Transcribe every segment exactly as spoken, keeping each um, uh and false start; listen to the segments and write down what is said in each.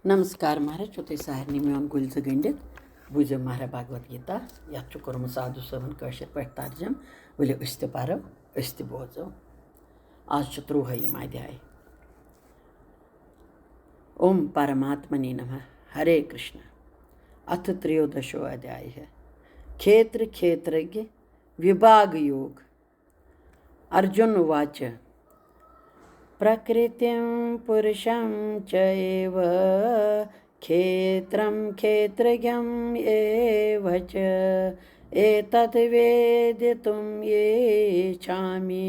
نمسکار مہراہ، چھُو تُہۍ سارنٕے میون گُلۍ زٕ گٔنٛڈِتھ۔ بوٗزِو مہراہ بھگوت گیتا، یَتھ چھُ کوٚرمُت سادھو صٲبن کٲشِر پٲٹھۍ ترجمہٕ۔ ؤلِو أسۍ تہِ پرو، أسۍ تہِ بوزو۔ آز چھُ ترٛوہٲیِم ادھیاے۔ اوم پرماتمنے نمہ۔ ہرے کرشنا۔ اتھ تریودشو ادھیایہ۔ کھیتر کھیترگی وبھاگ یوگ۔ ارجن واچ، پرکرتیم پورشم چیو، کھیترم کھیترگیم ایو چ، ایتت ویدتم ایچھامی،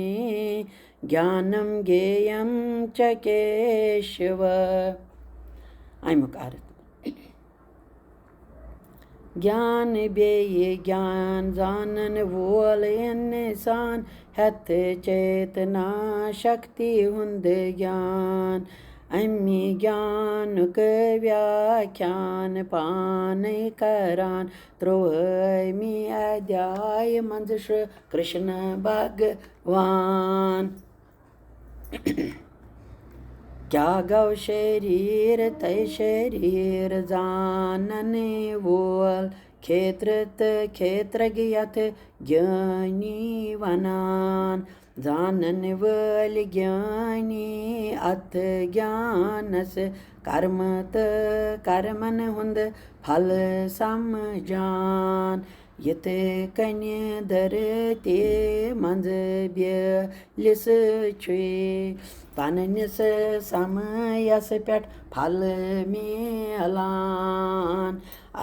گیانم گییم چ کیشو۔ امیُک ارتھ۔ گیان بیٚیہِ گیان زانن وول انسان، ہٮ۪تھ چیتنا شکتی ہُنٛد گیان۔ اَمہِ گیانُک ویاکھیان پانے کران ترٛوہٲمہِ ادھیایہِ منٛز شری کرشن بھگوان۔ کیٛاہ گوٚو شریٖر تہٕ شریٖر زانن وول؟ کھیتر تہٕ کھیترگ یتھ گیانی ونان۔ زانن وٲلۍ گیانی اتھ گیانس کرم تہٕ کرمن ہُنٛد پھل سمجھان۔ یِتھ کٔنۍ دھرتی منٛز بیلِس چھُے پننِس سمیس پٮ۪ٹھ پھل میلان،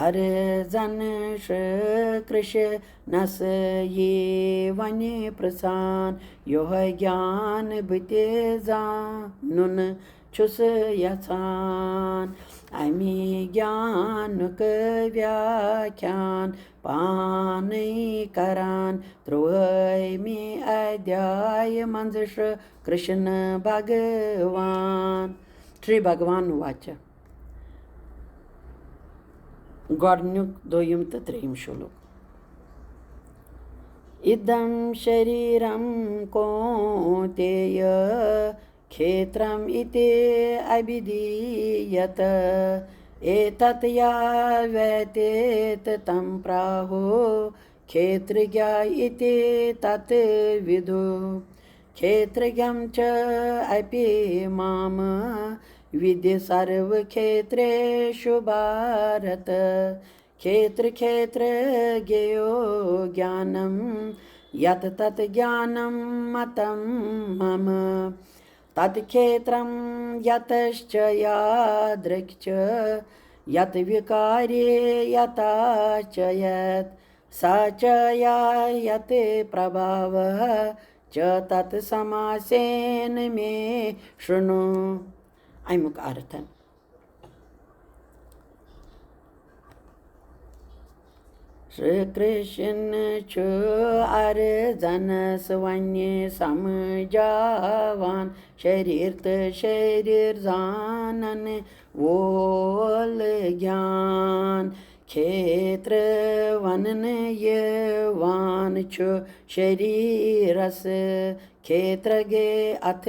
ارزن شری کرشنس یی وۄنۍ پرژھان، یوہے گیان بہٕ تہِ زانُن چھُس یژھان۔ اَمی گیانُک ویاکھیان پانے کران ترٛوہٲیمہِ ادھیایہِ منٛز شری کرشن بھگوان۔ شری بھگوان واچ۔ گۄڈٕنیُک، دوٚیِم تہٕ ترٛیٚیِم شلوک۔ اِدم شریرم کونتیہ کھیترم اِتی ابھیدھییت، ایتت یا ویدیت تم پراہو کھیترگیا اِتی تت وِدُ۔ کھیترگیم چ اپی مام وِدی سرو کھیتریشو بھارت۔ کھیتر کھیتر گیو گیانم یت تت گیانم متم مم۔ تت کھیترم یتش چ یادرک چ یت وکاری یتا چ یت سا چ یا یت پربھاو چ تت سماسین مے شرنو۔ امیُک ارتھ۔ شری کرشن چھُ ارزنس وۄنۍ سمجھاوان، شریٖر تہٕ شریٖر زانن وول گیان۔ کھیتر وننہٕ یِوان چھُ شریٖرس، کھیترگے اتھ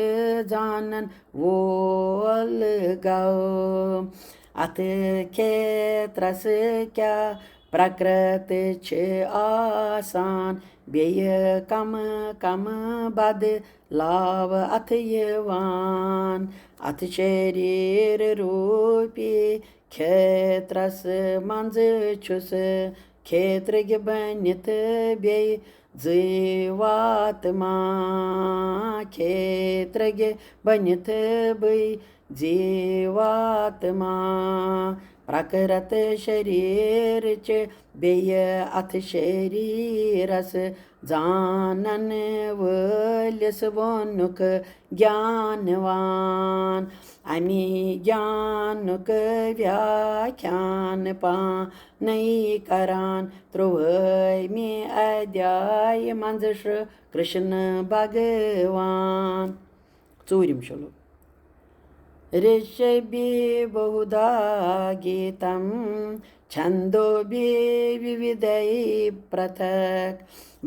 زانن وول گوٚو۔ اتھ کھیترس کیٛاہ پرکرت چھِ آسان، بیٚیہِ کم کم بدلاو اتھ یِوان۔ اتھ شریٖر روٗپی کھیترس منٛز چھُس کھیترٕگۍ بٔنِتھ بیٚیہِ جیٖواتما۔ کھیترٕگۍ بٔنِتھ بٕے جیٖواتما۔ پرکرت شریٖرٕچ بیٚیہِ اتھ شریٖرس زانن وٲلِس ووٚنُکھ گیانوان۔ امی گیانُک ویاکھیان پانے کران ترٛوہٲیمہِ ادھیایہِ منٛز شری کرشن بھگوان۔ ژوٗرِم شلوک۔ رشیبھی بہودا گیتم چھندوبھی وودھے پرتھک،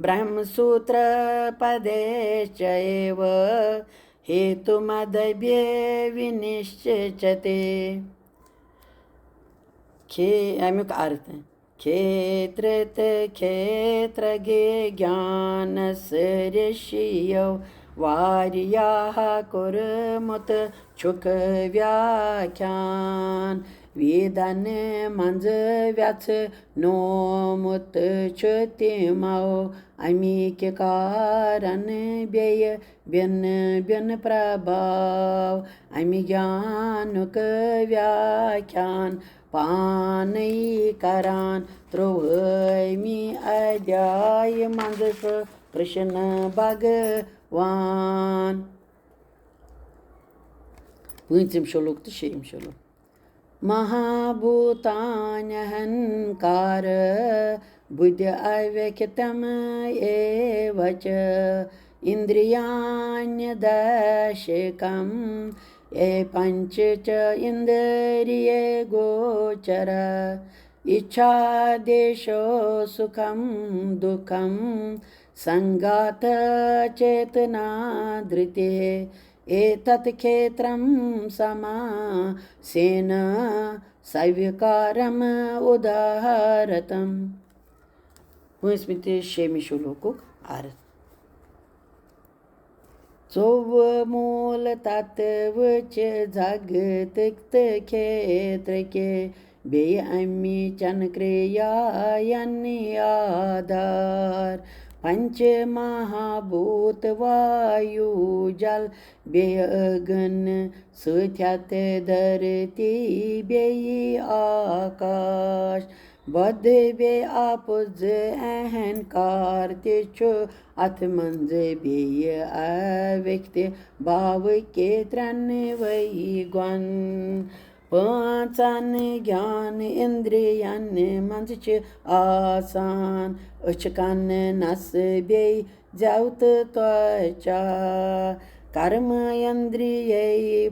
برہم سوتر پدے چیو ہیتو مدبھی ونشچتے۔ کھے اَمیُک ارتھ۔ کھیتر تہٕ کھیترگے گیانس رشیو واریاہ کوٚرمُت چھُکھ ویاکھیان۔ ویدن منٛز ویژھنومُت چھُ تِمو اَمِکۍ کارن بیٚیہِ بِن بِن پرٛبھاو۔ اَمہِ گیانُک ویاکھیان پانے کران ترٛوہٲمہِ ادھیایہِ منٛز چھُ کرشن بھگوان۔ پٲنٛژِم شلوک تہٕ شیٚیِم شلوک۔ مہابھوتانہنکار بدھ اویکتم ایو چ اندریانیہ دشکم اے پنچ چ اندریہ گوچر اچھا دیشو سکھم دکھم سنگھات چیتنا دھرتی ایتت کھیترم سماسینا سویکارم ادھارتم۔ پٲنٛژمہِ تہٕ شیٚیِمہِ شلوکُک ارتھ۔ ژوٚوُہ موٗل تتوٕچ جگتٕکۍ تہٕ کھیترٕکۍ بیٚیہِ اَمہِ چَن کرٛیایَن آدھار۔ پنچ مہابھوٗت وایوٗ جل بیٚیہِ اگن سۭتۍ ہٮ۪تھ دھرتی بیٚیہِ آکاش۔ بدھ بیٚیہِ اَپُز اہنکار تہِ چھُ اَتھ منٛز بیٚیہِ اویکت باوٕکۍ ترٛٮ۪نوَے گۄن۔ پانٛژن گیان اندرین منٛز چھِ آسان أچھ، کن، نس بیٚیہِ زٮ۪و تہٕ تۄچا۔ کرم اندریے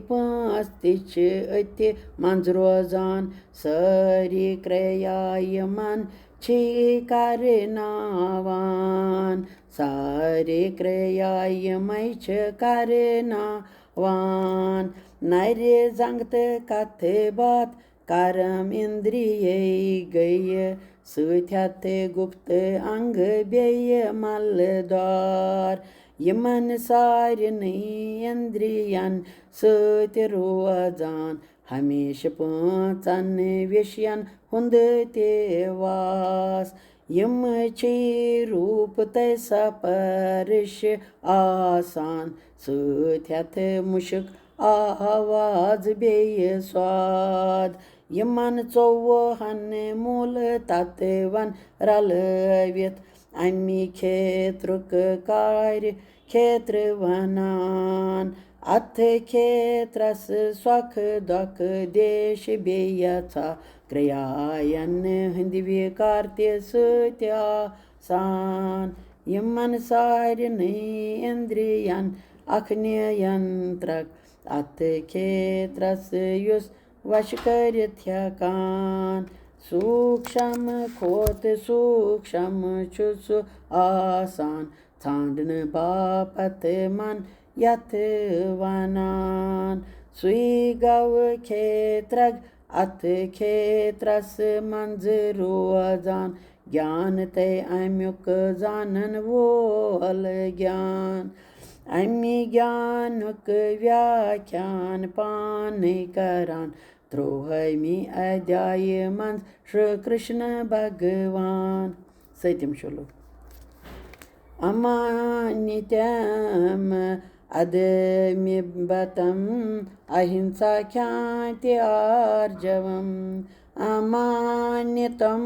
پانٛژھ تہِ چھِ أتھۍ منٛز روزان۔ سٲری کرٛیایہِ یِمن چھِ کرناوان، سٲری کرٛیایہِ یِمے چھِ کرناوان۔ نرِ زنٛگ تہٕ کتھٕ باتھ کرم اندریے گٔیہِ، سۭتۍ ہٮ۪تھ گُپت انگ بیٚیہِ ملہٕ دار۔ یِمن سارنٕے اندرین سۭتۍ روزان ہمیشہٕ پانٛژن وِشین ہُنٛد تہِ واس۔ یِم چھِ روٗپ تہٕ سپرش آسان، سۭتۍ ہٮ۪تھ مُشک آواز بیٚیہِ سواد۔ یِمن ژوٚوُہن موٗلہٕ تتون رلٲوِتھ اَمہِ کھیترُک کارِ کھیتر ونان۔ اتھ کھیترس سۄکھ دۄکھ دیش بیٚیہِ یژھا کرٛیاین ہٕنٛدۍ وِکار تہِ سۭتۍ آسان۔ یِمن سارنٕے اندرین اکھ نینترک اتھ کھیترس یُس وش کٔرِتھ ہٮ۪کان۔ سوٗکشم کھۄتہٕ سوٗکشم چھُ سُہ آسان، ژھانٛڈنہٕ باپتھ من یتھ ونان۔ سُے گوٚو کھیترگ اتھ کھیترس منٛز روزان، گیان تہٕ امیُک زانن وول گیان۔ امی گیانُک ویاکھیان پانے کران ترٛوہمہِ ادھیایہِ منٛز شری کرشن بھگوان۔ سٔتِم شلوک۔ امانتم ادمِ بتم اہنسا کھانتی آرجوم۔ امانتم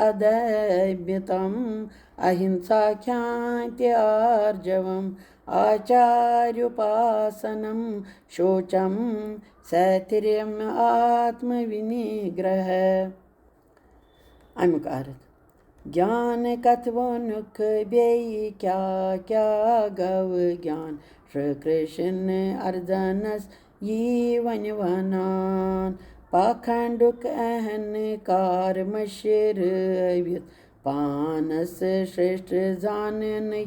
ادمِ بتم اہنسا کھانتی آرجوم۔ آچاریوپاسنم شوچم ساتھریم آتم ونیگرہ۔ امیُک ارتھ۔ گیان کتھ وونُکھ بیٚیہِ کیٛاہ کیٛاہ گوٚو گیان؟ شری کرشن ارجنس یی وۄنۍ ونان۔ پاکھنڈُک اہنکار مٔشرٲوِتھ پانس شریشٹھ زاننٕکۍ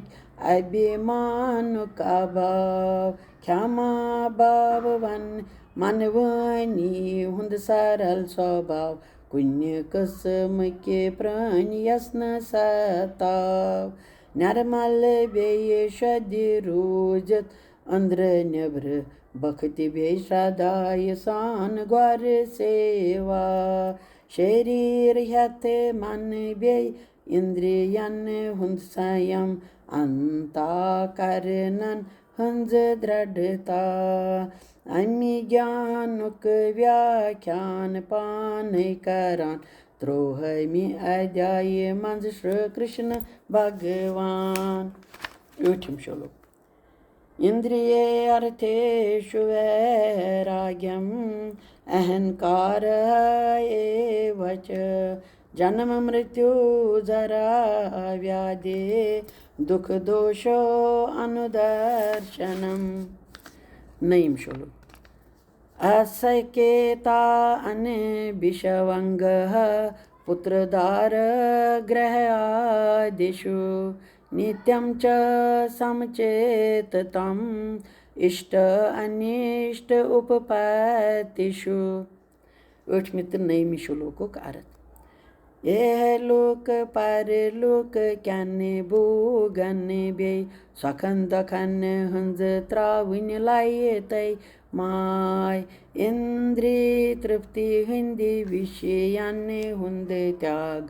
ابھیمانُک ابھاو۔ کھیما بھاو ون منوٲنی ہُنٛد سرل سوبھاو۔ کُنہِ قٕسمٕکہِ پرٛٲنۍ یَس نہٕ ستاو۔ نرمل بیٚیہِ شۄدِ روٗزِتھ أنٛدرٕ نیٚبرٕ بخت بیٚیہِ شرٛدایہِ سان گۄرٕ سیوا۔ شریٖر ہٮ۪تھ من بیٚیہِ اِندرِین ہُنٛد سَیم، انتا کرنن ہٕنٛز درٛڑتا۔ اَمہِ گیانُک ویاکھیان پانے کران ترٛوہمہِ ادھیایہِ منٛز شری کرشن بھگوان۔ ٲٹھِم شلوک۔ اندریہ ارتھیشو ویراگیم اہنکار ایو چ، جنم مرتیو جرا ویادھی دکھ دوشو انودرشنم۔ نٔیِم شلوک۔ اسکیتا انبشونگہ پتر دار گرہ آدیشو، نتیم چ سمچیت تم اشٹ انشٹ اپپتیشو۔ ٲٹھمہِ تہٕ نٔیمہِ شلوکُک ارتھ۔ اے لوک پر لوک کٮ۪ن بوگن بیٚیہِ سۄکھن دۄکھن ہٕنٛز تراوٕنۍ لایہِ تۄہہِ ماے۔ اندری ترپتی ہٕنٛدِ وشین ہُنٛد تیاگ،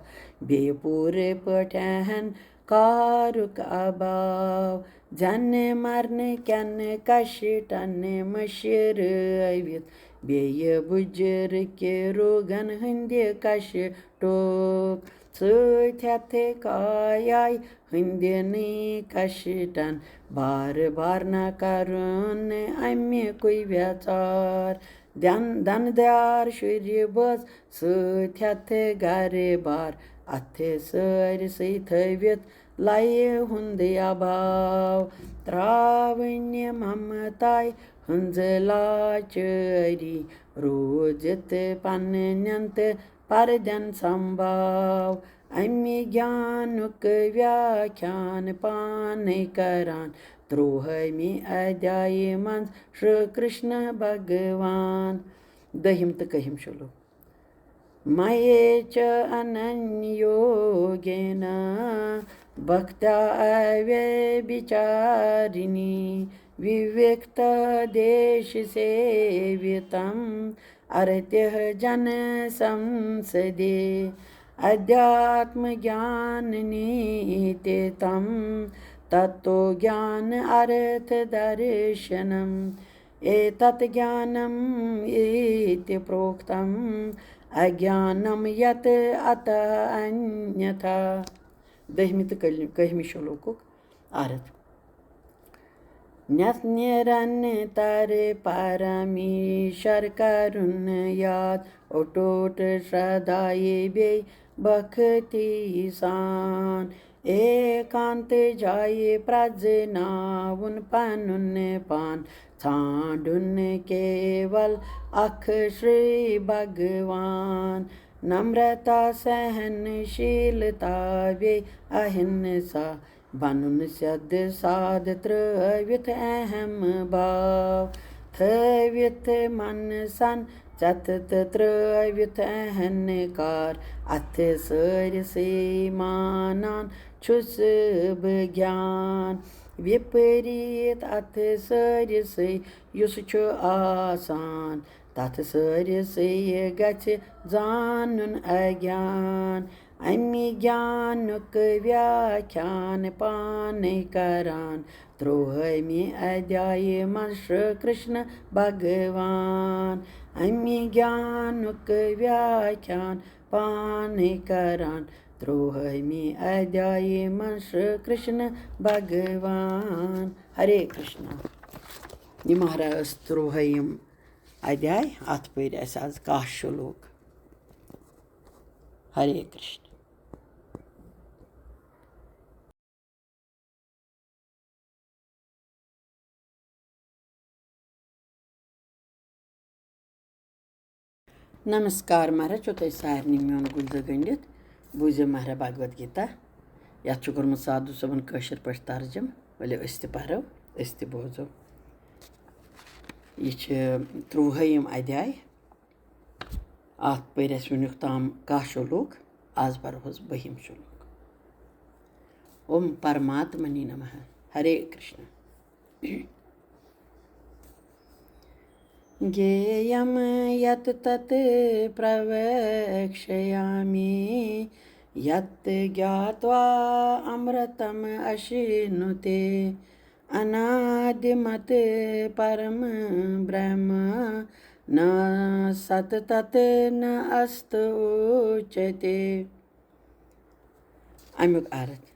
بیٚیہِ پوٗرٕ پٲٹھۍ اہن کارُک اباو۔ زنہٕ مرنہٕ کٮ۪ن کشٹن مٔشرٲوِتھ، بیٚیہِ بُجرٕکہِ روگن ہٕنٛدِ کشٹُک سۭتۍ ہٮ۪تھ کایاے ہٕنٛدٮ۪نٕے کشٹن بار بار نہ کرُن اَمیُکُے ویژار۔ دن دن دیار شُرِ بٲژ سۭتۍ ہٮ۪تھ گرٕ بار، اَتھٕ سٲرسٕے تھٲوِتھ لَیہِ ہُنٛد اَباو۔ ترٛاوٕنۍ ممتاے ہٕنٛز لاچٲری، روٗزِتھ پننٮ۪ن تہٕ پردٮ۪ن سمبھاو۔ اَمہِ گیانُک ویاکھیان پانے کران ترٛوہمہِ ادھیایہِ منٛز شری کرشن بھگوان۔ دٔہِم تہٕ کٔہِم شلوک۔ مَیے چ اننیوگینا بھکتیا اویبھچارِنی، وِوِکتا دیش سیوِتم ارتیہ جن سمسدے، ادھیاتم گیان نیتی تم تتو گیان ارتھ درشنم۔ ایتت گیانم ایتی پروکتم اگیانم یت اتہ انیتھا۔ دٔہمہِ تہٕ کٔلۍ-، کٔہمہِ شلوکُک ارتھ۔ نت نرنتر پرمیشور کرُن یاد، اٹوٹ شردایہِ بیٚیہِ بختی سان۔ ایکانت جایہِ پرزناوُن پنُن پان، ژھانڈُن کیول اکھ شری بھگوان۔ نمرتا سہن شیلتا بیٚیہِ اہنسا، بنُن سیٚد سادٕ ترٲوِتھ اہم بھاو۔ تھٲوِتھ من سن ژٮ۪تھ تہٕ ترٲوِتھ اہنکار، اتھٕ سٲرسٕے مانان چھُس بہٕ گیان۔ وِپریٖت اتھٕ سٲرسٕے یُس چھُ آسان، تتھ سٲرسٕے گژھِ زانُن اگیان۔ اَمہِ گیانُک ویاکھیان پانے کران ترٛوہمہِ ادھیایہِ منٛز شری کرشن بھگوان۔ اَمہِ گیانُک ویاکھیان پانے کران ترٛوہمہِ ادھیایہِ منٛز شری کرشن بھگوان۔ ہرے کرشنا۔ یہِ مہراز ترٛوہم ادھیاے، اتھ پٔرۍ اسہِ آز کاہ شلوک۔ ہرے کرشن۔ نمسکار مہراز، چھو تۄہہِ سارنٕے میون گُلزٕ گٔنٛڈِتھ۔ بوٗزِو مہراز بھگوت گیتا۔ یتھ چھُ کوٚرمُت سادھو صٲبن کٲشِر پٲٹھۍ ترجمہٕ۔ ؤلِو أسۍ تہِ پرو، أسۍ تہِ بوزو۔ یہِ چھِ ترٛوہٲیِم ادھیاے۔ اَتھ پٔرۍ اَسہِ وٕنیُک تام کاہ شلوک، آز پَرہوس بٔہِم شلوک۔ اوم پرماتمنی نمہ۔ ہرے کرشنا۔ ज्ञेयं यत् तत् प्रवक्ष्यामि, यत् ज्ञात्वा अमृतम् अश्नुते। अनादिमत् परं ब्रह्म, न सत् तत् न अस्त उच्यते। اَمیُک عرض۔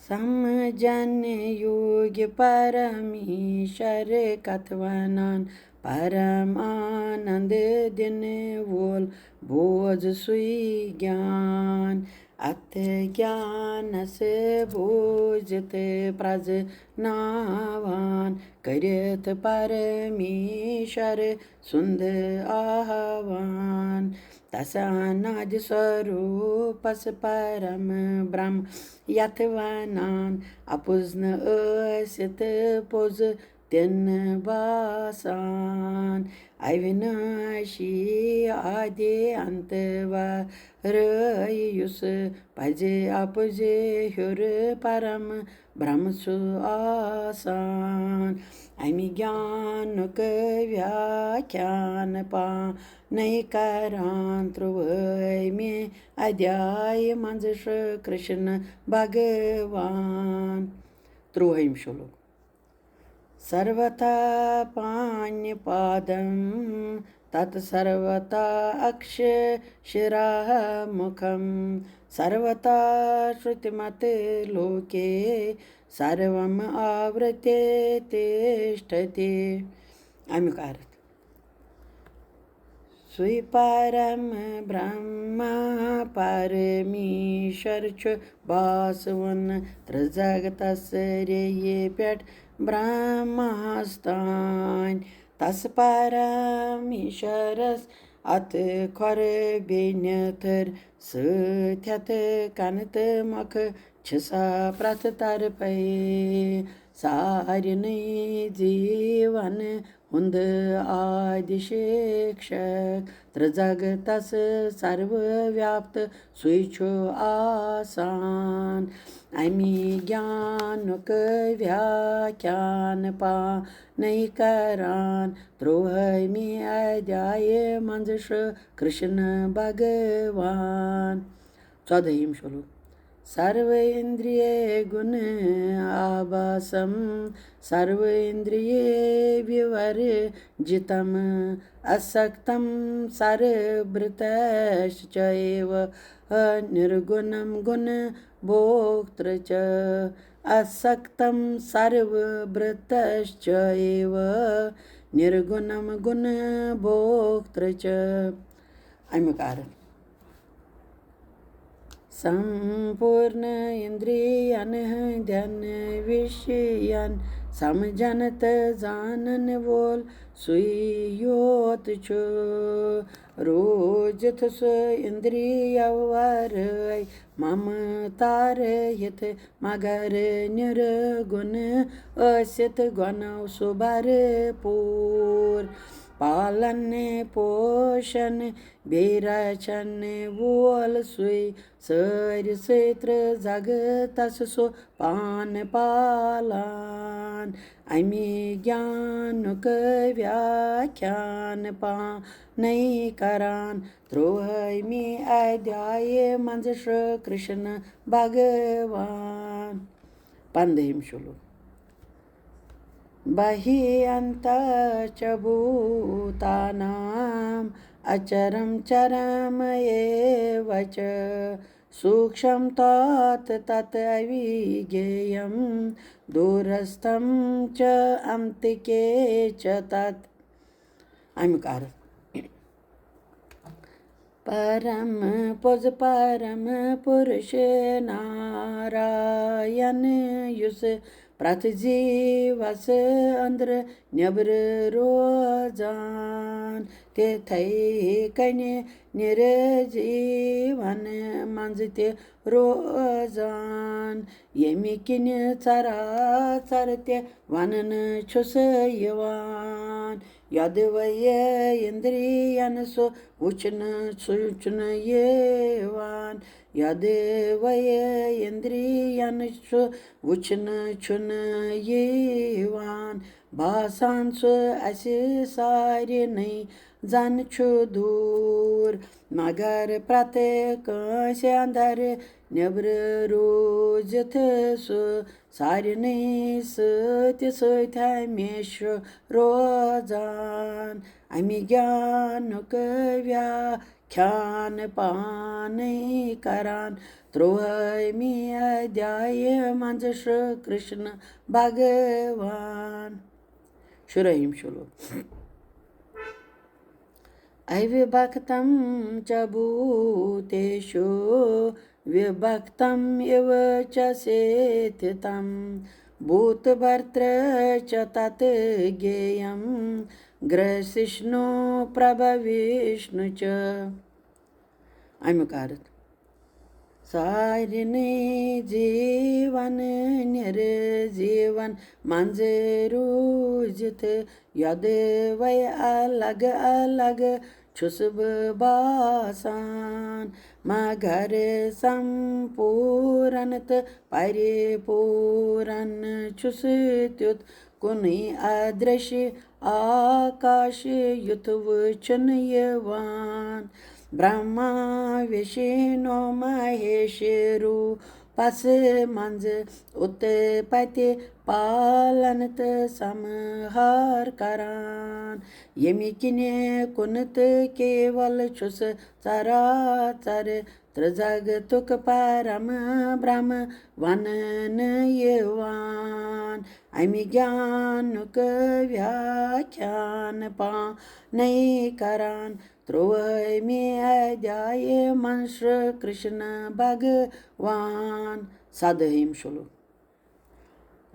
سمجھن یوگی پرمیشور کتھ ونان، پرم آنند دِنہٕ وول بوز سُے گیان۔ اتھ گیانس بوٗزِتھ پرزناوان، کٔرِتھ پرمیشور سُنٛد آہوان۔ تس انادِ سوروٗپس پرم برہم یتھ ونان، اپُز نہٕ ٲسِتھ پوٚز تہِ نہٕ باسان۔ اوِناشی آدِ انت ورٲے یُس پزِ اپُزِ ہیوٚر پرم برہم چھُ آسان۔ امہِ گیانُک ویاکھیان پانے کران ترٛووٲہمہِ ادھیایہِ منٛز شری کرشن بھگوان۔ ترٛووٲہِم شلوک۔ सर्वतः पाणिपादं तत् सर्वतः अक्षशिरः मुखम्। सर्वतः श्रुतिमत् लोके सर्वम् आवृत्य तिष्ठति। اَمیُک عرض۔ سُے پرم برہما پرمیشور چھُ باسوُن، ترٛزگتس ریٚیہِ پٮ۪ٹھ برہماہس تام۔ تس پرمیشورس اتھٕ کھۄر بیٚنہِ تھٔر سۭتۍ ہٮ۪تھ کنہٕ تہٕ مۄکھٕ چھِ سا پرٛٮ۪تھ طرفے سارنٕے جیٖون ہُنٛد آدِ شِکشک۔ ترٛزگتس سروٕ ویاپت سُے چھُ آسان۔ اَمی گیانُک ویاکھیان پانے کران ترٛووٲہمہِ ادھیایہِ منٛز شری کرشن بھگوان۔ ژۄدٲہِم شلوک۔ सर्वेन्द्रियगुणमाभासं सर्वेन्द्रियविवर्जितम्। असक्तं सर्वभृतश्चैव निर्गुणं गुणभोक्तृ च। असक्तं सर्वभृतश्चैव निर्गुणं गुणभोक्तृ च۔ اَمیُک عرض۔ سمپورن اندرین ہندین وشین سمجھن تہٕ زانن وول سُے یوت چھُ۔ روٗزِتھ سُہ اندریو ورٲے ممتا رہِتھ، مگر نرگُن ٲسِتھ گۄنو سُہ بھرپوٗر۔ پالن پوشن بیٚیہِ رچھن وول سُے سٲرسٕے ترٛزگتس سُہ پانہٕ پالان۔ اَمی گیانُک ویاکھیان پانے کران ترٛووٲہمہِ ادھیایہِ منٛز شری کرشن بھگوان۔ پندٲہِم شلوک۔ बहिः अन्तः च भूतानाम् अचरं चरम् एव च। सूक्ष्मं तात तत् अविज्ञेयं दूरस्थं च अन्तके च तत्। اَمیُک عرض۔ پرم پوٚز پرم پُرُش ناراین، یُس پرٛٮ۪تھ جیٖوس أنٛدرٕ نیٚبرٕ روزان، تِتھَے کٔنۍ نِرجیٖون منٛز تہِ روزان، ییٚمہِ کِنۍ ژرا ژر تہِ وننہٕ چھُس یِوان۔ یۄدوَے اِندرِیَن سُہ وٕچھنہٕ، سُہ چھُنہٕ یِوان۔ یۄدوَے اِندرِیَن سُہ وٕچھنہٕ چھُنہٕ یِوان۔ باسان سُہ اَسہِ سارنٕے زَن چھُ دوٗر، مگر پرٛٮ۪تھ کٲنٛسہِ اندر نیبرٕ روٗزِتھ سُہ سارنٕے سۭتۍ سۭتۍ ہمیشہٕ روزان۔ اَمہِ گیانُک ویاکھیان پانَے کران، تُرٛوٲہمہِ ادھیایہِ منٛز شری کرشن بھگوان۔ شُرٲہِم شلوک۔ اوِبھکتم چ بھوتیشو وبھکتم اِو چ سِتھتم، بھوتبھرتر چ تت گییم گرسیشنو پربھویشنو چ۔ اَمیُک عرض۔ سارنٕے زیٖوَن نِرزیٖوَن منٛزٕ روٗزِتھ یۄدوَے الگ الگ چھُس بہٕ باسان، مگر سمپوٗرن تہٕ پریپوٗرن چھُس تیُتھ کُنُے ادرش آکاش یُتھ وٕچھنہٕ یِوان۔ برہما وشنو مہیش روٗپس منٛز اُتپتی پالن تہٕ سمہار کران، ییٚمہِ کِنہِ کُنہٕ تہٕ کیول چھُس ژرا ژر تہٕ جگتُک پرم برہم وننہٕ یِوان۔ اَمہِ گیانُک ویاکھیان پانے کران تُرٛوٲہمہِ ادھیایہِ منٛز شری کرشن بھگوان۔ سدٲہِم شلوک۔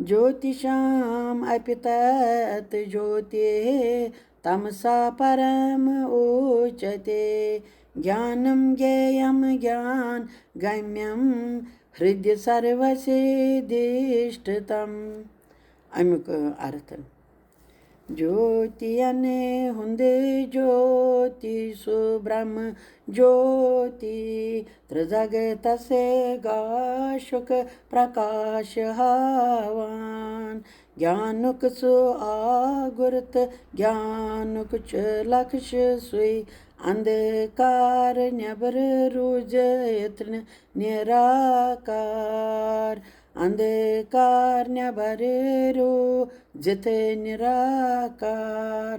جوتیشام اپی تت جوتی تمسا پرم اوچتے، گیانم گییم گیان گمیم ہردی سروسیدھشٹتم۔ اَمیُک، اۭں، ارتھ۔ جوتین ہُنٛد جوتی سُہ برہم جوتی، ترٛجگتس گاشُک پرکاش ہاوان۔ گیانُک سُہ آگُر تہٕ گیانُک چھُ لکش سُے، اندھکار نیبرٕ روٗزِتھ نہٕ نِراکار۔ اندھکار نیبرٕ روٗزِتھ نِراکار۔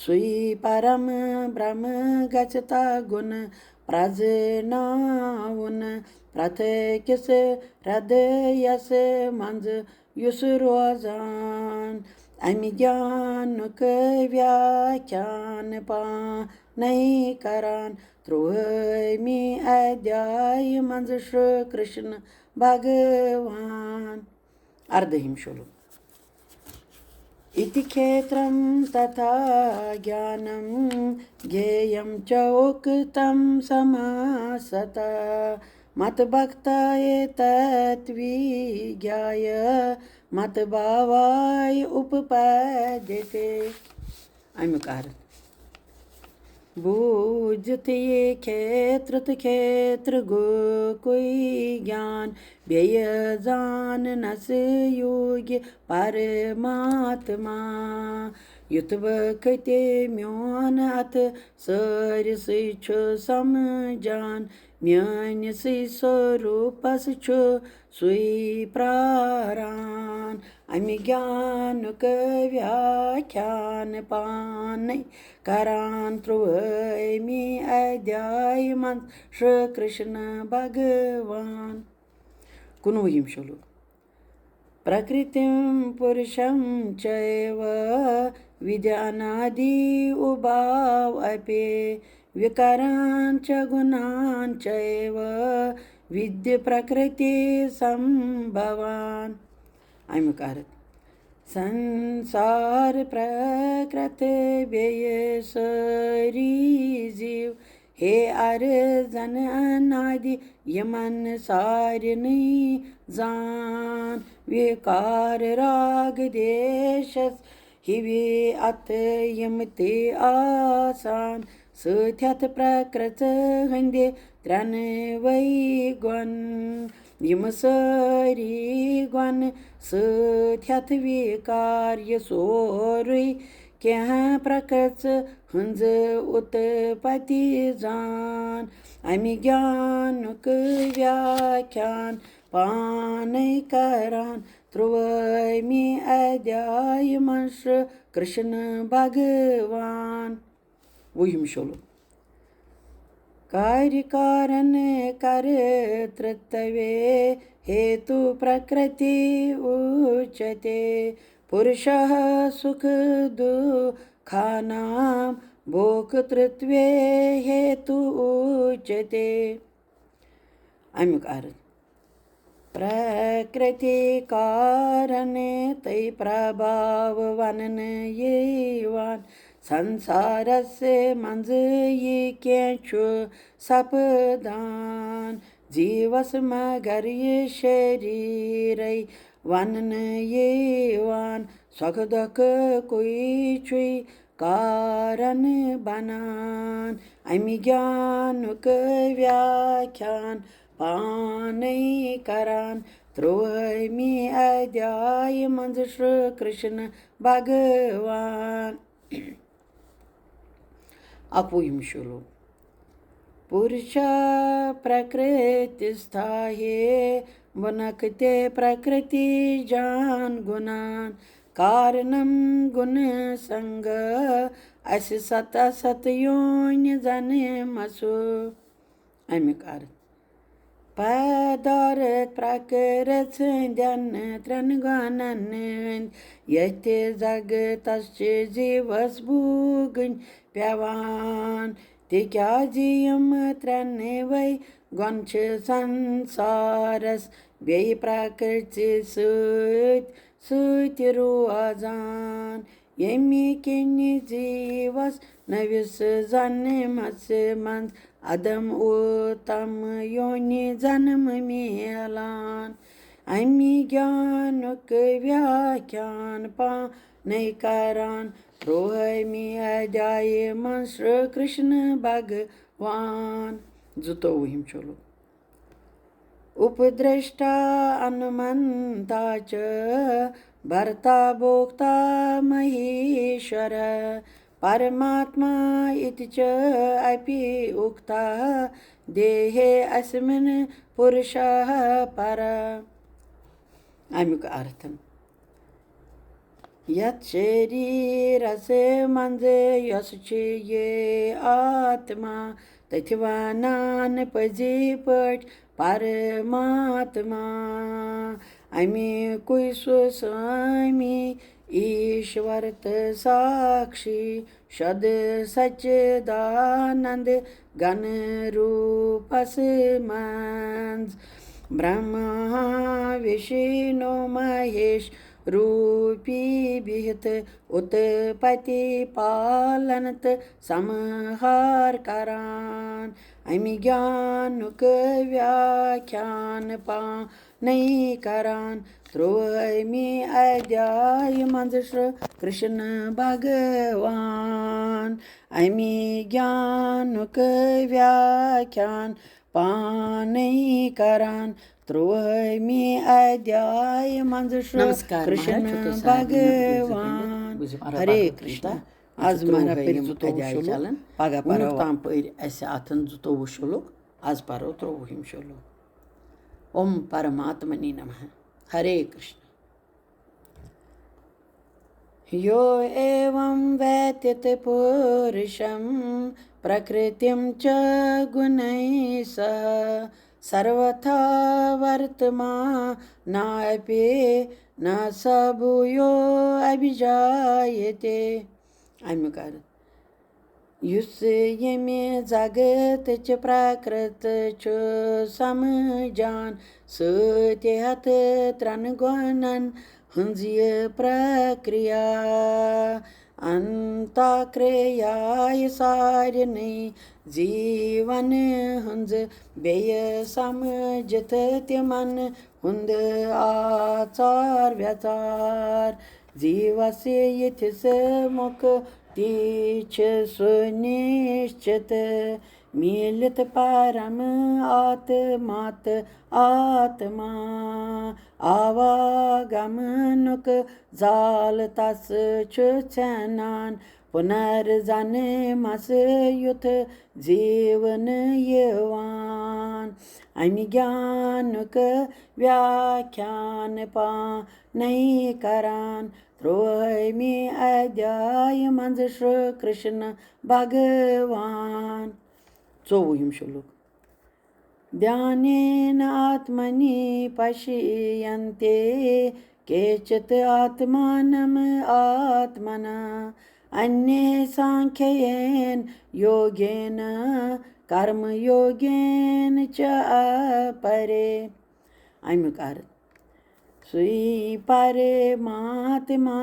سُے پرم برہم گژھِ تگُن پرزناوُن، پرٛٮ۪تھ أکِس ہردیس منٛز یُس روزان۔ اَمہِ گیانُک ویاکھیان پانے کران تُرٛوٲہمہِ ادھیایہِ منٛز شری کرشن بھگوان۔ اردٲہِم شلوک۔ اِتی کھیترم تتھا گیانم گییم چ اُکتم سماستا، مت بھکتا ایتت ویگایہ مت بھاوایہ اُپپدیتے۔ اَمیُک عرض۔ بوٗزِتھ یہِ کھیتر تہٕ کھیتر گوٚکُے گیان، بیٚیہِ زاننس یوگی پرماتما۔ یُتھ وقت میون اتھ سٲرسٕے چھُ سمجھان، میٲنِسٕے سوروٗپس چھُ سُے پراران۔ اَمہِ گیانُک ویاکھیان پانے کران تُرٛوٲہمہِ ادھیایہِ منٛز شری کرشن بھگوان۔ کُنوُہِم شلوک۔ پرکرتم پُرشم چیو ودھیا انادی اُبھاو اپی، وکاران چ گُنان چیو ودھی پرکرتی سمبھوان۔ اَمیُک عرض۔ سنسار پرکرت بیٚیہِ سٲری زیٖو، ہے ارزن انادی یِمن سارنٕے زان۔ وِکار راگ دیشس ہِوی اَتھ یِم تہِ آسان، سۭتۍ ہٮ۪تھ پرٛکرٕژ ہٕنٛدِ ترٛٮ۪نوَے گۄن۔ یِم سٲری گۄن سۭتۍ ہٮ۪تھ وِکار، یہِ سورُے کینٛہہ پرٛکرٕژ ہٕنٛز اُتپتی زان۔ اَمہِ گیانُک ویاکھیان پانے کران ترٛوٲہمہِ ادھیایہِ منٛز شری کرشن بھگوان۔ وُہِم شلوک۔ کارِ کارن کرترتوے ہیتو پرکرتی اُچتے۔ پُرشہ سُکھ دُکھانام بھوکترتوے ہیتو اُچتے۔ اَمیُک عرض۔ پرکرتی کارن تہٕ پربھاو وننہٕ یِوان۔ سنسارس منٛز یہِ کینٛہہ چھُ سپدان۔ جیٖوس مگر یہِ شریرے وننہٕ یِوان۔ سۄکھ دۄکھ کُے چھُے کارن بنان۔ اَمہِ گیانُک ویاکھیان پانے کران ترٛوٲہمہِ ادھیایہِ منٛز شری کرشن بھگوان۔ اَکوُہِم شلوک۔ پُرشا پرکرتستھا ہے بُنکھتے پرکرتی جان گُنان۔ کارنم گُن سنگھ اَسہِ ست ست یونہِ زنمسو۔ اَمیُک عرض۔ پٲدارتھ پرکرٕژ ہٕنٛدٮ۪ن ترٛٮ۪ن گۄنن ہٕنٛدۍ ییٚتھۍ زگتس چھِ جیٖوس بھوگٕنۍ پٮ۪وان، تِکیازِ یِم ترٛٮ۪نوَے گۄن چھِ سنسارس بیٚیہِ پرکرژِ سۭتۍ سۭتۍ روزان، ییٚمہِ کِنۍ جیٖوس نٔوِس زنمس منٛز ادم اُتم یونہِ زنم میلان۔ اَمہِ گیانُک ویاکھیان پانے کران ترٛوٲہمہِ ادھیایہِ منٛز شری کرشن بھگوان۔ زٕتووُہِم شلوک۔ اُپدرشٹا ہنومنتا چ بھرتا بھوکتا مہیشور، پرماتما اتی چ اپی اُکتا دیہے اسمن پُرشہ پر۔ اَمیُک عرض۔ یتھ شریرس منٛز یۄس چھِ یہِ آتما، تٔتھۍ ونان پٔزی پٲٹھۍ پرماتما۔ اَمی کُے سُہ سوامی ایشور تہٕ ساکشی شد سچدانند گن روٗپس منٛز۔ برہما وشنو مہیش روٗپی بِہِتھ اُتپتی پالن تہٕ سمہار کران۔ اَمہِ گیانُک ویاکھیان پان نَے کران ترٛوٲہمہِ ادھیایہِ منٛز شری کرشن بھگوان۔ اَمی گیانُک ویاکھیان پانے کران ترٛوٲہمہِ ادھیایہِ منٛز شری نمسکار مہاراج، کرشن چھُ تۄہہِ سارنٕے منٛز بوٗزِتھ أنِتھ، بوٗزِو مہاراج ہرے بھگوت کرشنا۔ گیٖتا۔ آز چھُ مہراج ترٛوٲہِم پٔرِو زٕتووُہ ادھیایہِ شلوک، چلان۔ پگاہ پَرو۔ وُنیُک تام پٔرۍ اَسہِ اَتھن زٕتووُہ شلوک، آز پَرو ترٛووُہِم شلوک۔ اوم پرماتمنے نمہ۔ ہرے کرشنا۔ यो एवं वेत्ति पुरुषं प्रकृतिं च गुणैः सह सर्वथा वर्तमानापि न स भूयो अभिजायते। اَمیُک عرض۔ یُس ییٚمہِ زگتٕچ پرٛکرت چھُ سمجھان، سۭتۍ ہٮ۪تھ ترٛٮ۪ن گۄنن ہٕنٛز یہِ پرٛکریا، انتہ کرٛیایہِ سارنٕے جیٖون ہٕنٛز بیٚیہِ سمجھِتھ تِمن ہُنٛد آژار وٮ۪ژار، زیٖوَس ییٚتھِس مُکتی چھِ سُنِشچِت، میٖلِتھ پرم آتما تہٕ آتما۔ آواگمنُک زال تس چھُ ژھٮ۪نان، پُنرزنمس یُتھ زیٖونہٕ یِوان۔ امہِ گیانُک ویاکھیان پانَے کران، ترٛوہمہِ ادھیایہِ منٛز شری کرشن بھگوان۔ ژوٚوُہِم شلوک۔ ध्यानेन आत्मनि पश्यन्ते केचित् आत्मानम् आत्मना। अन्ये साङ्ख्येन योगेन कर्मयोगेन च अपरे। اَمیُک عرض۔ سُے پرماتما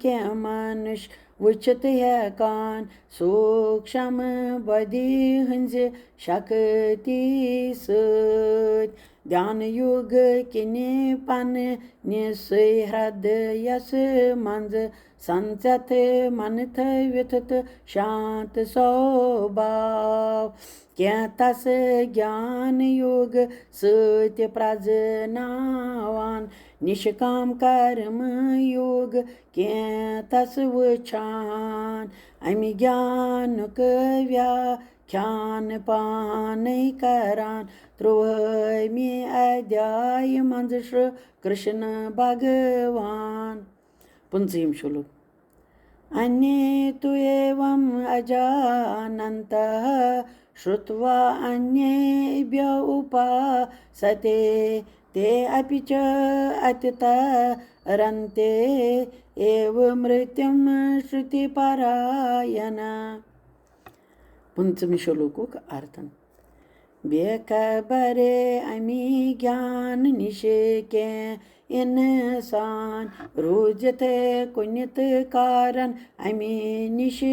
کینٛہہ منُش وٕچھِتھ ہٮ۪کان، سوٗکشم بدی ہٕنٛزِ شکتی سۭتۍ۔ دھیان یوگ کِنہِ پننہِ سُے ہردیس منٛز سنژتھ من تھٲوِتھ تہٕ شانت سوباو۔ کینٛہہ تس گیان یوگ سۭتۍ پرزناوان، نشکام کرم یوگ کینٛہہ تس وٕچھان۔ امہِ گیانُک ویاکھیان پانے کران، ترٛوہمہِ ادھیایہِ منٛز شری کرشن بھگوان۔ پٕنٛژٕہِم شلوک۔ अन्ये तु एवम् अजानन्तः श्रुत्वा अन्येभ्य उपासते। ते अपि च अतितरन्ते एव मृत्युं श्रुतिपरायणा। پٕنٛژٕہمہِ شلوکُک ارتھن۔ بے خبرے امی گیان نِش کینٛہہ انسان، روٗزِتھ کُنہِ تہٕ کارن امی نِش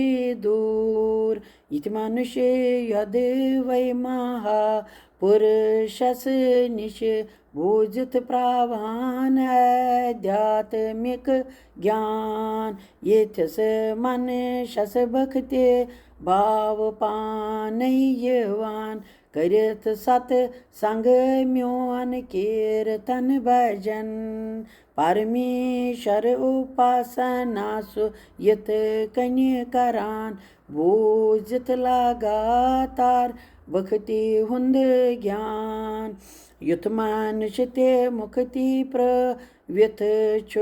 دوٗر۔ یِتھۍ منُش یۄدوے مہاپُرشس نِش بوٗزِتھ پراوان ادھیاتمک گیان۔ یِتھِس منُشس بھکتی بھاو پانے یِوان، کٔرِتھ ست سنگ میون کیرتن بھجن۔ پرمیشور اُپاسنا سُہ یِتھ کٔنۍ کران، بوٗزِتھ لگاتار بھکتی ہُنٛد گیان۔ یُتھ منُش تہِ مُکتی پرٲوِتھ چھُ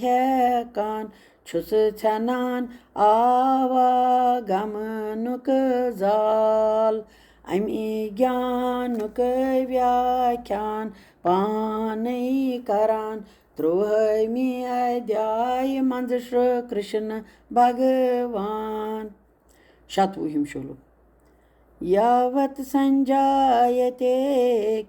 ہٮ۪کان، چھُس ژھٮ۪نان آواگمنُک زال۔ اَمی گیانُک ویاکھیان پانے کران، ترٛوہمہِ ادھیایہِ منٛز شری کرشن بھگوان۔ شتوُہِم شلوک۔ यावत् सञ्जायते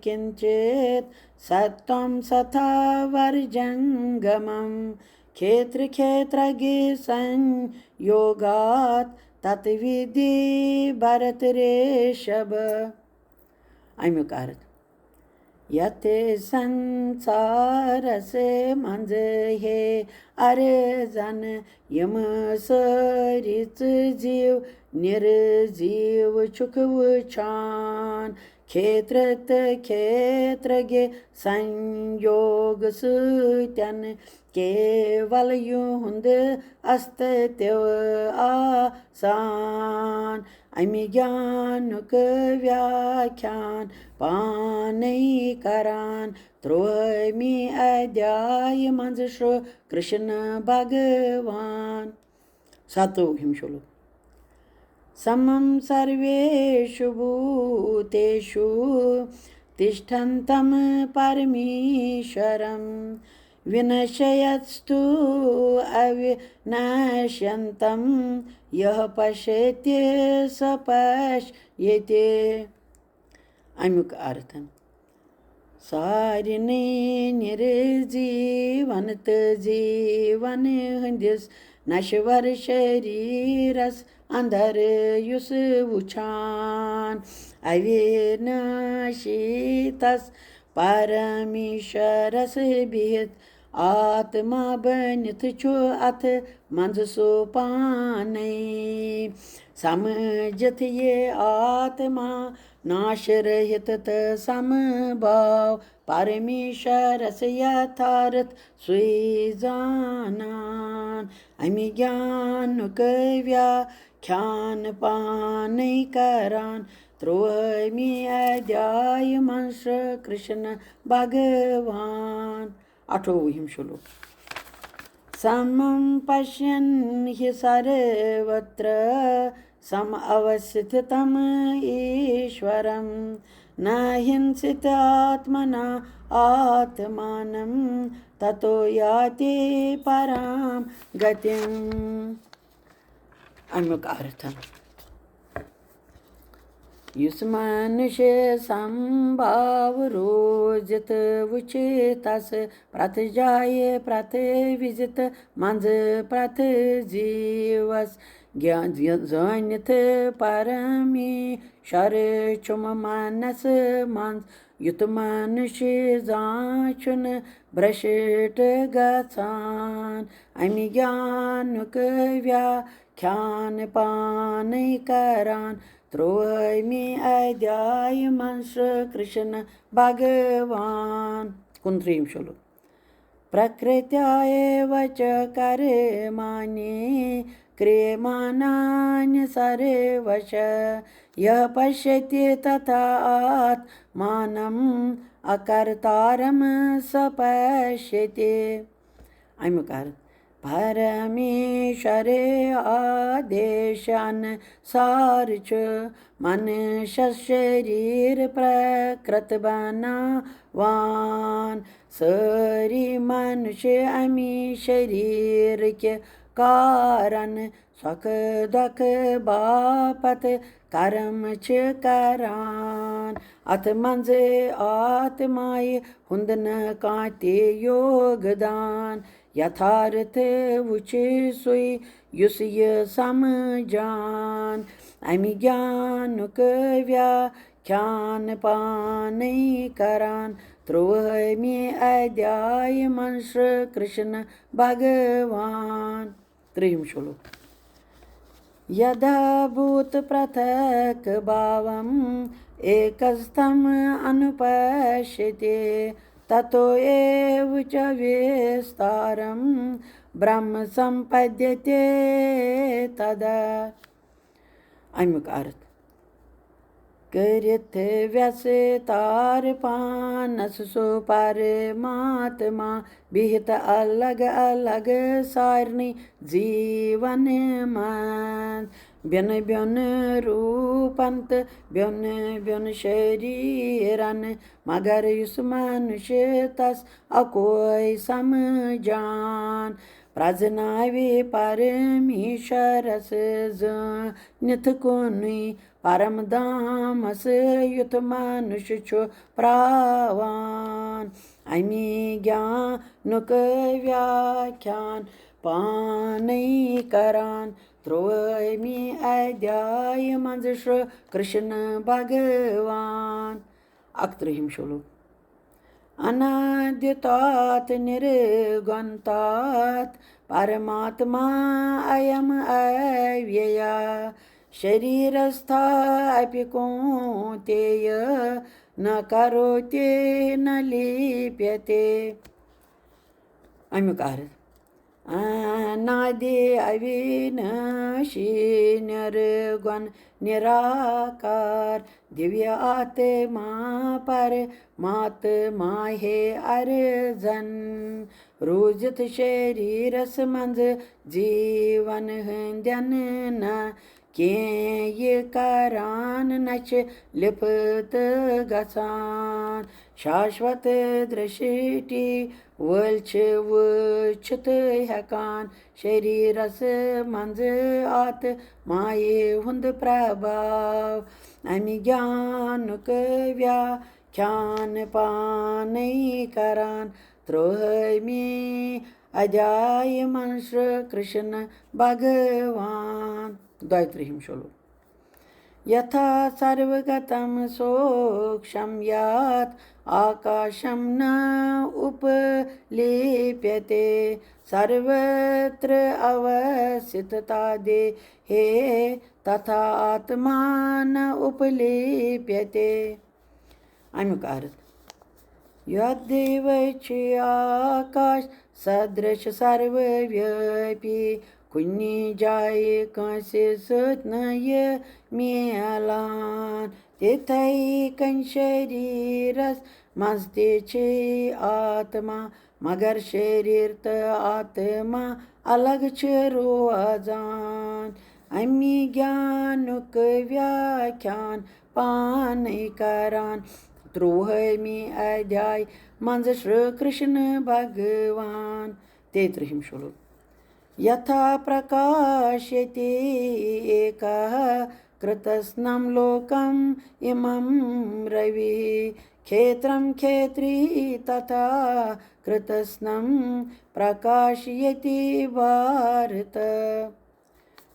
किञ्चित् सत्त्वं स्थावरजङ्गमम्। क्षेत्रक्षेत्रज्ञसंयोगात् तत्त्वविद्धि भरतर्षभ। اَمیُک عرض۔ یتھ سنسارس منٛز ہے ارزن، یِم سٲری ژٕ زیٖو نِرزیٖو چھُکھ وٕچھان۔ کھیتر تہٕ کھیترگی سنیوگ سۭتٮ۪ن کیول یِہُنٛد استتو آسان۔ اَمہِ گیانُک ویاکھیان پانے کران ترٛوہمہِ ادھیایہِ منٛز شری کرشن بھگوان۔ ستووُہِم شلوک۔ समं सर्वेषु भूतेषु तिष्ठन्तं परमेश्वरम्। विनश्यत्स्तु अविनश्यन्तं यः पश्यति स पश्यति। اَمیُک ارتھ۔ سارنٕے نِرزیٖون تہٕ زیٖون ہٕنٛدِس نشور شریرس اندر یُس وُچھان اوِناشی تس پرمیشورس بِہِتھ آتما بٔنِتھ چھُ اَتھ منٛز سُہ پانَے۔ سمجھتھ یہ آتما ناش رہت تہٕ سمبھاو پرمیشورس یتھارتھ سُے زانان۔ اَمہِ گیانُک ویاکھیان پانَے کران ترٛوہمہِ ادھیایہِ منٛز شری کرشن بھگوان۔ اَٹھووُہِم شلوک۔ समं पश्यन् हि सर्वत्र समवस्थितम् ईश्वरम्। न हिंसीत आत्मना आत्मानं ततो याति परां गतिम्। اَمیُک ارتھ۔ یُس منُش سمبھاو روٗزِتھ وُچھِ تس پرٛتھ جایہِ پرٛتھ وِزِ تہٕ منٛزٕ پرٛتھ جیٖوس گیا-، زٲنِتھ پرمیشور چھُم منس منٛز۔ یُتھ منُش زانٛہہ چھُنہٕ برٛشٹ گژھان۔ اَمہِ گیانُک ویاکھیان پانَے کران ترٛوہمہِ ادھیایہِ منٛز شری کرشن بھگوان۔ کُنترٛہِم شلوک۔ प्रकृत्या एव च कर्माणि क्रियमाणानि सर्वशः। यः पश्यति तथा आत्मानम् अकर्तारं स पश्यति। اَمیُک ارتھ۔ پرمیشورے آدیش انوسار چھُ منشس شریر پرکرت بناوان۔ سٲری منُش اَمی شریرٕکۍ کارن سۄکھٕ دۄکھٕ باپتھ کرم چھِ کران۔ اتھ منٛز آتمایہِ ہُنٛد نہٕ کانٛہہ تہِ یوگدان۔ یتھارتھ وُچھِ سُے یُس یہِ سمجھان۔ اَمہِ گیانُک ویاکھیان پانے کران ترٛوہمہِ ادھیایہِ منٛز شری کرشن بھگوان۔ ترٛیٚیِم شلوک۔ یدا بھوت پرتھک بھاوم ایکستم انوپشیتی، تتو ایو چ وستارم برہم سمپدیتی تدا۔ اَمیُک ارتھ۔ کٔرِتھ ویستار پانس سُہ پرماتما، بِہِتھ الگ الگ سارنٕے جیٖون منٛز۔ بیوٚن بیوٚن روٗپن تہٕ بیوٚن بیوٚن شریرن، مگر یُس منُش تس اکوے سمجھان۔ پرزناوِ پرمیشورس زٲنِتھ کُنُے پرم دھامس یُتھ منُش چھُ پراوان۔ اَمی گیانُک ویاکھیان پانے کران ترٛوہمہِ ادھیایہِ منٛز شری کرشن بھگوان۔ اکترٛہِم شلوک۔ انادتات نرگنتات پرماتما ایم اویہ، شریرستھا اپی کونتیہ نہ کروتی نہ لیپیتی۔ اَمیُک ارتھ۔ انادی اویناشی نرگن نراکار، دیویہ آتما پرماتما ہے ارزن۔ روٗزِتھ شریرس منٛز جیٖون ہٕنٛدٮ۪ن نہ کینٛہہ یہِ کران نہ چھِ لِپت گژھان۔ شاشوت درشٹی وٲلۍ چھِ وٕچھِتھ ہٮ۪کان شریرس منٛز آتمایہِ ہُنٛد پربھاو۔ اَمہِ گیانُک ویاکھیان پانے کران ترٛوہمہِ ادھیایہِ منٛز شری کرشن بھگوان۔ دۄیہِ ترٛہِم شلوک۔ यथा सर्वगतं सूक्ष्मं यत् आकाशं न उपलिप्यते। सर्वत्र अवस्थितः देहे तथा आत्मा न उपलिप्यते। اَمیُک عرض۔ یتھ دیوچی آکاش سدرش سرویاپی، کُنی جایہِ کٲنٛسہِ سۭتۍ نہٕ یہِ میلان۔ تِتھے کٔنۍ شریرس منٛز تہِ چھِ آتما، مگر شریر تہٕ آتما الگ چھِ روزان۔ اَمی گیانُک ویاکھیان پانے کران ترٛوہٲمی ادھیایہِ منٛز شری کرشن بھگوان۔ تیٚیہِ ترٛہِم شلوک۔ یتھا پرکاشیتی ایکہ کرتسنم لوکم امم رویہ، کھیترم کھیتری تتھا کرتسنم پرکاشیتی بھارت۔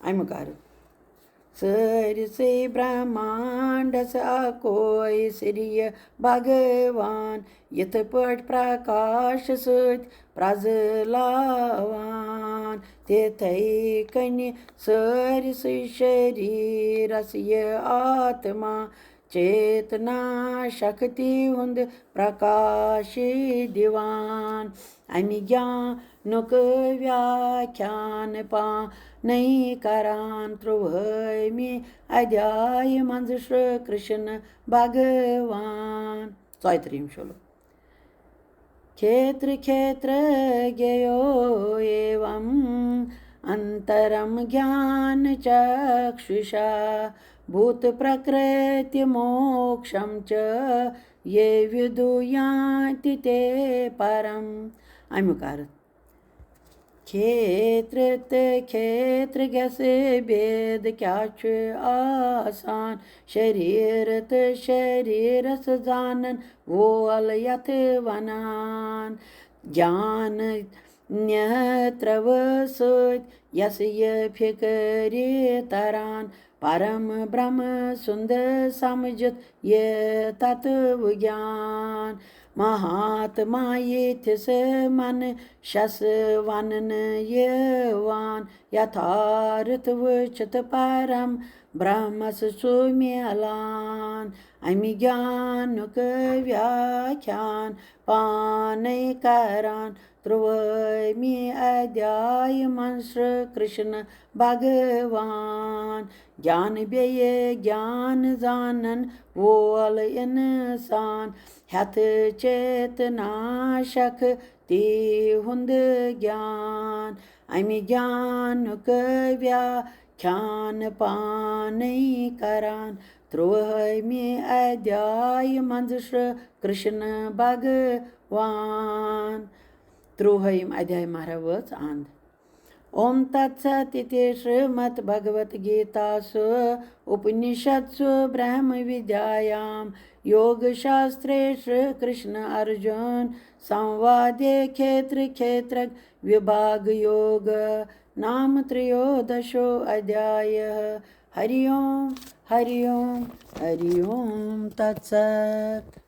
اَمیُک عرض۔ سٲرسٕے برہمانڈس اکوے سریہ بھگوان، یِتھ پٲٹھۍ پرکاش سۭتۍ پرزلاوان، تِتھے کٔنۍ سٲرسٕے شریرس یہِ آتما چیتنا شکتی ہُنٛد پرکاش دِوان۔ اَمہِ گیانُک ویاکھیان پانے کران ترٛوہٲمہِ ادھیایہِ منٛز شری کرشن بھگوان۔ ژۄیہِ ترٛہِم شلوک۔ کھیتر کھیتر گیو ایوم انترم گیان چکششا، بھوت پرکرتی موکشم چ یہ ودو یانتی تے پرم۔ اَمیُک عرض۔ کھیتر تہٕ کھیتر گژھِ بید کیٛاہ چھُ آسان؟ شریر تہٕ شریرس زانن وول یتھ ونان۔ گیان نیترو سۭتۍ یس یہِ فکرِ تران، پرم برہم سُنٛد سمجھتھ یہِ تتو گیان۔ مہاتما یِتھِس منشس وننہٕ یِوان، یتھارتھ وٕچھتھ پرم برہمس چھُ میلان۔ امہِ گیانُک ویاکھیان پانے کران ترٛوہٲمی ادھیایہِ منٛز شری کرشن بھگوان۔ گیان بیٚیہِ گیان زانن وول انسان، ہٮ۪تھ چیتنا شکتی ہُنٛد گیان۔ امہِ گیانُک ویاکھیان پانے کران ترٛوہٲمہِ ادھیایہِ منٛز شری کرشن بھگوان۔ ترٛوہٲیِم ادھیایہِ مہرا وٲژ اند۔ اوم تت ست اِتی شریمد بھگوت گیتا سُ اُپنِشد سُ برہم ودیایام یوگ شاسترے شری کرشن ارجُن سموادے کھیتر کھیتر وبھاگ یوگ نام تریودشو ادھیایہ۔ ہری اوم، ہری اوم، ہری اوم تت ست۔